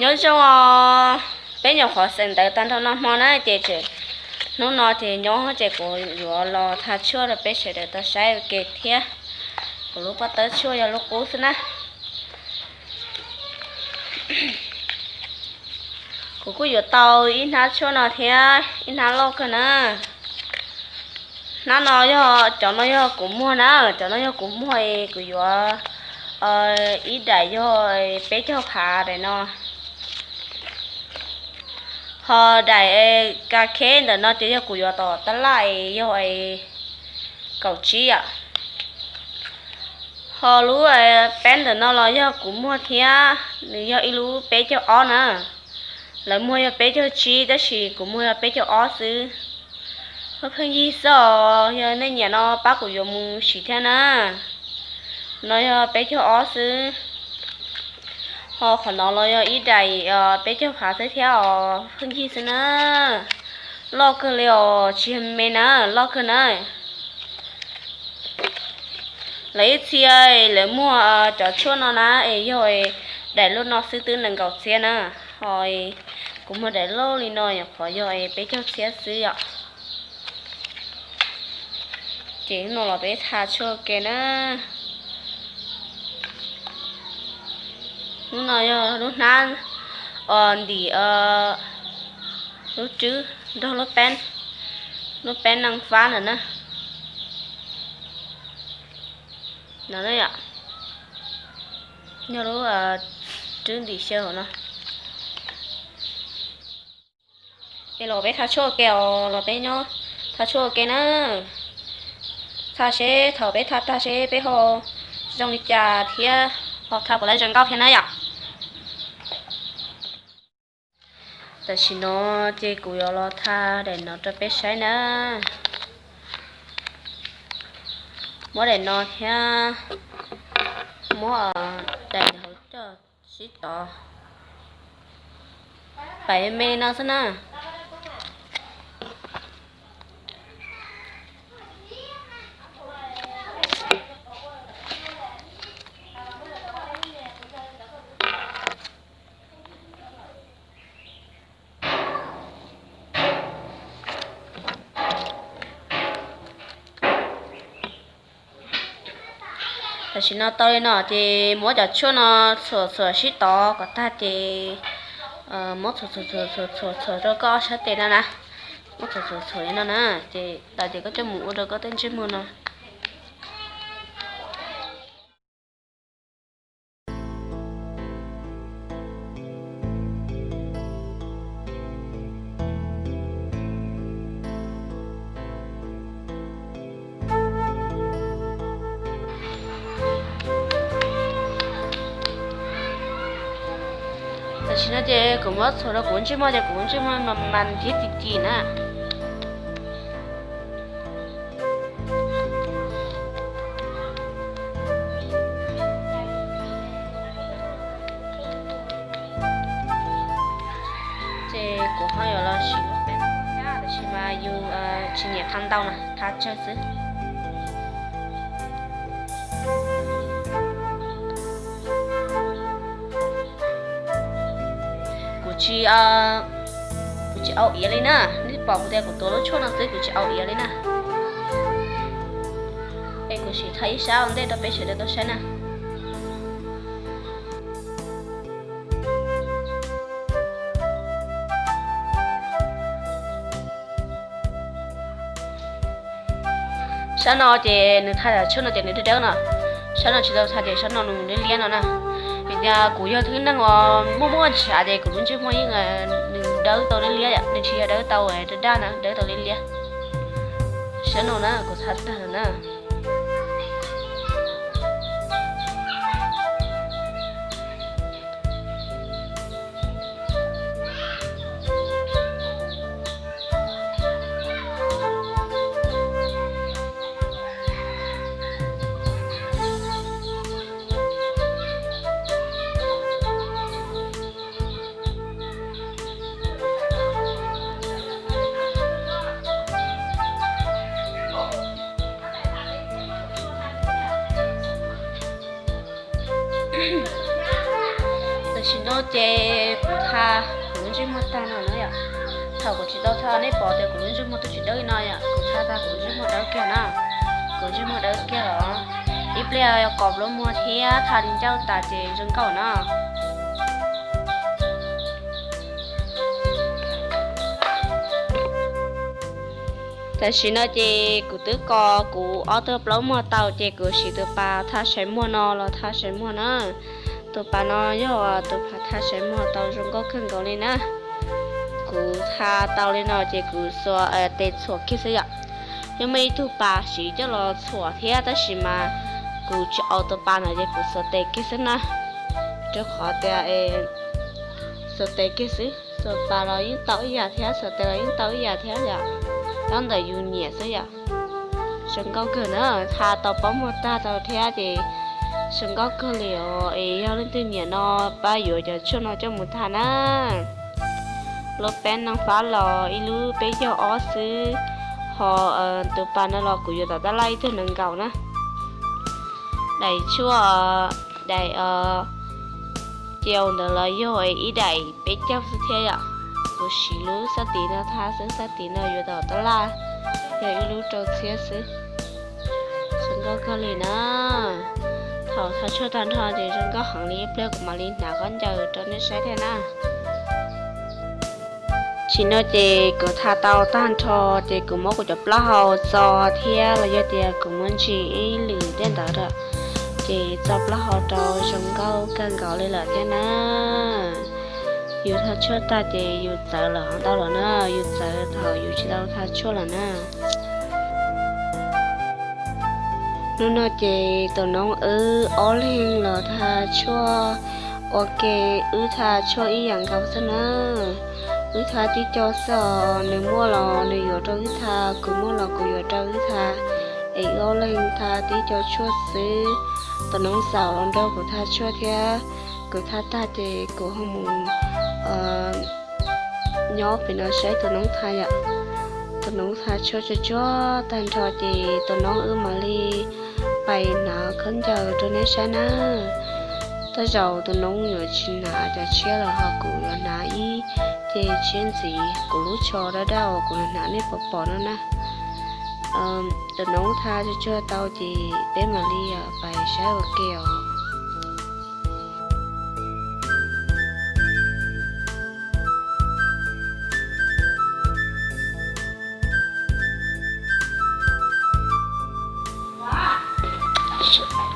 Nyob zoo os, peb nyuam qhuav xeem ntawv tag nrho noj hmo na ces tseem, hnub no ces nyob ces kuv yuav los tha tshuaj rau peb sawv daws tau saib ua ke thiab. Kuv lub pob tawb tshuaj yog lub qub xwb na. Kuv kuj yuav tau ib hnab tshuaj no thiab ib hnab loj kawg na. Hnab no yog, cov no yog kuv muag na, cov no yog kuv muag es kuv yuav ib daim yog peb caug phav daim no. Ho daim ka kheb ntawm no ces yog kuv yuav tom tab laj es yog kaum tsib yom. Ho lub peb ntawm no los yog kuv muag thiab, nws yog ib lub peb caug ob na. Lawv muag yog peb caug tsib tab sis kuv muag yog peb caug ob xwb. Pheej yig xwb os, yog nej nyiam no pab kuv yuav mus siv thiab na. No yog peb caug ob xwb. Ho qhov no los yog ib daim peb caug phav xwb thiab os, pheej yig xwb na. Loj kawg li os, tsis yog me na, loj kawg na. Lawv ib txhia lawv muag cov tshuaj no na es yog daim loj no xwb twb nees nkaum txhiab na. Ho kuv muag daim loj li no nyuam qhuav yog peb caug txhiab xwb yom. Ces hnub no los peb tha tshuaj ke na. Hnub no yog lub hnab ntim lub rwb nrog lub peb, lub peb neej fab ntawm na. No yog lub rwb ntim xyaw hauv no. Es los peb tha tshuaj ua ke os, los peb nyob tha tshuaj ua ke na. Tha seb thaum peb tha tag seb peb ho zoo li cas thiab ho tha puas laib zoo nkauj thiab na yom. Tam sim no ces kuv yuav los tha daim no rau peb saib na. Muab daim no thiab muab daim hauv coj sib tov, pais me me li no xwb na. Tam sim no tau li no ces muab cov tshuaj no txhuam txhuam sib tov kom tag ces muab txhuam txhuam txhuam txhuam txhuam rau koj ob sab tes no na. Muab txhuam txhuam txhuam li no na, ces tag ces koj coj mus ua rau koj tej ntsej muag no. Tam sim no ces kuv muab txhuam rau kuv ntsej muag ces kuv ntsej muag mas mas thiab ci ci na. Ces kuv ho yuav los siv lub peb thiab, tab sis mas yus tsis nyiam tha ntau na, tha tsawg xwb. Kuv tsis, kuv tsis au iav li na, nej pom kuv tias kuv tuav lub tshuaj no xwb, kuv tsis au iav li na. Es kuv sim tha ib sab ua ntej rau peb sawv daws tau saib na. Sab no ces nws tha tshuaj no ces nws dawb dawb no. Sab no tsis tau tha ces sab no nws liab liab no na. Vim tias kuv yog thwj neeg uas muaj muaj ntshav ces kuv lub ntsej muag yeej nws dawb tau liab liab, nws tsis yog dawb tau daj daj na, dawb tau liab liab. Sab no na kuv tha tag na. No ces kuv tha kuv lub ntsej muag tag no na yom. Thaum kuv tsis tau tha nej pom tias kuv lub ntsej muag twb tsis dawb li no yom, kuv tha tag kuv lub ntsej muag dawb kiag na. Kuv ntsej muag dawb kiag los ib pliag kom plaub muag thiab tha li ncauj tas ces zoo nkauj na. Tam sim no ces kuv twb kos kuv ob tug plaub muag tau ces kuv siv tus pas tha saim muag no los tha saim muag na. Tus pas no yog tus pas tha saim muag tau zoo nkauj kawg nkaus li na. Kuv tha tau li no ces kuv xuas tes txhuam kiag xwb yom. Yeej muaj ib tug pas siv coj los txhuam thiab tab sis mas kuv tsis aus tus pas no ces kuv xuas tes kiag xwb na. Rau qhov tias xuas tes kiag xwb, xuas pas los yeej tau ib yam thiab, xuas tes los yeej tau ib yam thiab yom. Nyob ntawm yus nyiam xwb yom. Zoo nkauj kawg na, tha tau plaub muag tag tau thiab ces zoo nkauj kawg li os. Es yog leej twg nyiam no pab yuav cov tshuaj no coj mus tha na. Lub peb nees fab los ib lub peb caug ob xwb, ho tus pas no los kuv yuav tom tab laj ib tug nees nkaum na. Daim tshuaj, daim cau ntawd los yog ib daim peb caug xwb thiab yom. Kuv siv lub sab tid no tha xwb, sab tid no yuav tom tab laj yog ib lub rau txhiab xwb. Zoo nkauj kawg li na. Thaum tha tshuaj tag nrho ces zoo nkauj heev li, ib pliag kuv mam li hnav khaub ncaws rau nej saib thiab na. Tam sim no ces kuv tha tau tag nrho ces kuv muab kuv cov plaub hau txo thiab los yog tias kuv muab ntsis ib lwm tej ntawd lawm, ces txo plaub hau rau zoo nkauj kawg nkaus li lawm thiab na. Yus tha tshuaj tag ces yus txawv lawm ntau lawm na, yus txawv thaum yus tsis tau tha tshuaj lawm na. Hnub no ces tus noob wb ob leeg los tha tshuaj ua ke, wb tha tshuaj ib yam nkaus xwb na. Wb tha tib co xwb os, nws muaj los nws yuav rau wb tha, kuv muaj los kuv yuav rau wb tha, es wb ob leeg tha tib co tshuaj xwb. Tus noob xaum los nrog kuv tha tshuaj thiab, kuv tha tag ces kuv ho mus nyob pem no saib tus noob tha yom. Tus noob tha tshuaj tsuag tsuag tag nrho ces tus noob wb mam li pais hnav khaub ncaws rau neb saib na. Tej zaum tus noob yuav tsis hnav cov tshiab lawm ho kuv yuav hnav ib ce tshiab ntxiv, kuv lub tsho dawb dawb uas kuv hnav nej pom pom no na. Tus noob tha tsuag tsuag tau ces peb mam li pais saib ua ke os.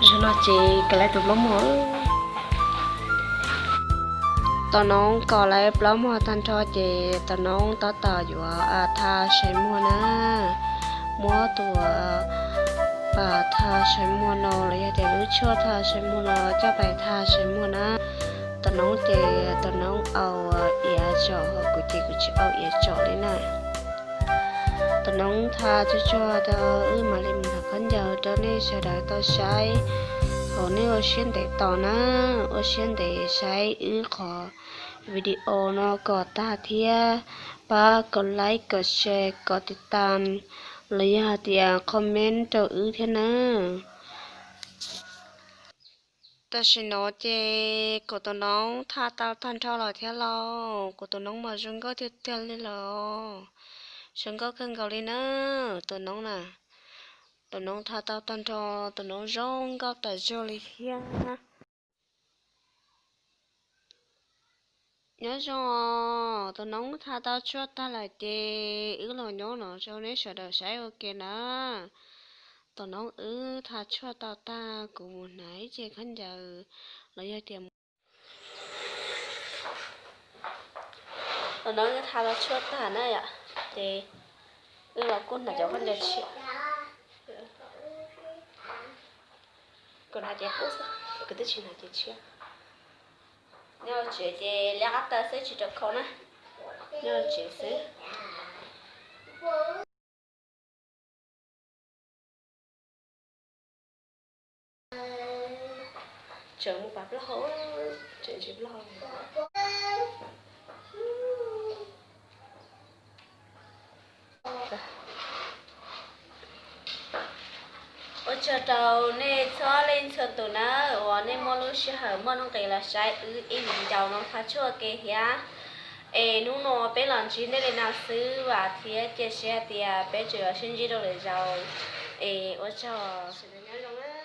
Zaum no ces kawm lawv tus plaub muag. Tus noob kawm lawv plaub muag tag nrho ces tus noob tab tom yuav tha saim muag na. Muab tus pas tha saim muag no los yog tias lub tshuaj tha saim muag no coj pais tha saim muag na. Tus noob ces tus noob au iav tsom, ho kuv ces kuv tsis au iav tsom li na. Tus noob tha tsuag tsuag tau, wb mam li mus nrog khaub ncaws rau nej sawv daws tau saib. Hauv nej ua siab ntev tos na, ua siab ntev saib wb qhov video no kom tag thiab pab kom like, kom share, kom tiv tas los yog hais tias comment rau wb thiab na. Tam sim no ces kuv tus noob tha tau tag nrho lawm thiab lauj. Kuv tus noob mas zoo nkauj tiag tiag li lawm. Zoo nkauj kawg nkaus li na. Tus noob na, tus noob tha tau tag nrho, tus noob zoo nkauj tas zog li thiab. Nyob zoo, tus noob tha tau tshuaj tag lawm ces wb los nyob no rau neb sawv daws saib ua ke na. Tus noob wb tha tshuaj tau tag, kuv mus hnav ib ce khaub ncaws los yog tias tus noob wb tha tau tshuaj tag na yom, ces wb los kuj hnav cov khaub ncaws tshiab. Kuv hnav ces qub xwb, kuv twb tsis hnav ces tshiab. Nyob tsev ces liab qab taw xwb tsis rau khau na. Nyob tsev xwb. Tseem mus pab plaub hau, tseem ntsis plaub hau. Ua Tsaug rau nej txhua leej txhua tus nawb uas nej muab lub sij hawm muaj nuj nqis los saib wb ib ncau no thaj tshuaj ke thiab. Es hnub no peb los ntsib nej li no xwb, vam thiab cia siab tias peb tseem yuav sib ntsib rau lwm zaus. Es ua tsaug.